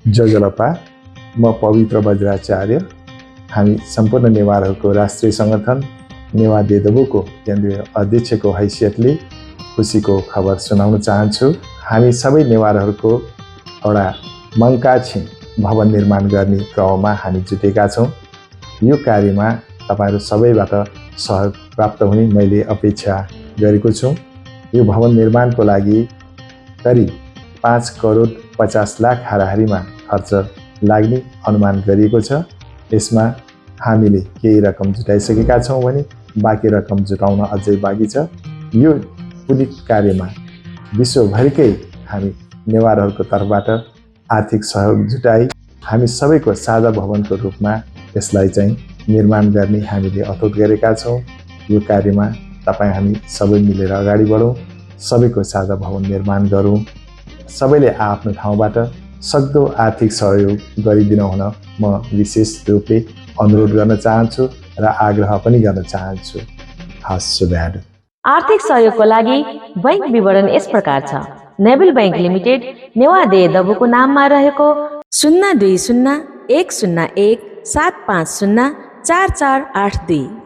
जजलपा। म पवित्र वज्राचार्य, हामी सम्पूर्ण नेवारहरूको राष्ट्रिय सङ्गठन नेवा देदबुको केन्द्रीय अध्यक्षको हैसियतले खुसीको खबर सुनाउन चाहन्छु। हामी सबै नेवारहरूको एउटा मङ्काछिन भवन निर्माण गर्ने क्रममा हामी जुटेका छौँ। यो कार्यमा तपाईहरू सबैबाट सहयोग प्राप्त हुने मैले अपेक्षा गरेको छु। यो भवन निर्माणको लागि करिब 5 करोड 50 लाख हाराहारीमा खर्च लाग्ने अनुमान गरिएको छ। यसमा हामीले केही रकम जुटाइसकेका छौँ भने बाँकी रकम जुटाउन अझै बाँकी छ। यो पुलित कार्यमा विश्वभरिकै हामी नेवारहरूको तर्फबाट आर्थिक सहयोग जुटाई हामी सबैको साझा भवनको रूपमा यसलाई चाहिँ निर्माण गर्ने हामीले अठोट गरेका छौँ। यो कार्यमा तपाईँ हामी सबै मिलेर अगाडि बढौँ, सबैको साझा भवन निर्माण गरौँ। सबैले आफ्नो ठाउँबाट सक्दो आर्थिक सहयोग गरिदिन हुन म विशेष रूपले अनुरोध गर्न चाहन्छु र आग्रह पनि गर्न चाहन्छु। हस्, शुभयाद। आर्थिक सहयोगको लागि बैंक विवरण यस प्रकार छ। नेभिल बैंक लिमिटेड नेवा देदबुको नाममा रहेको 020 101 750 4482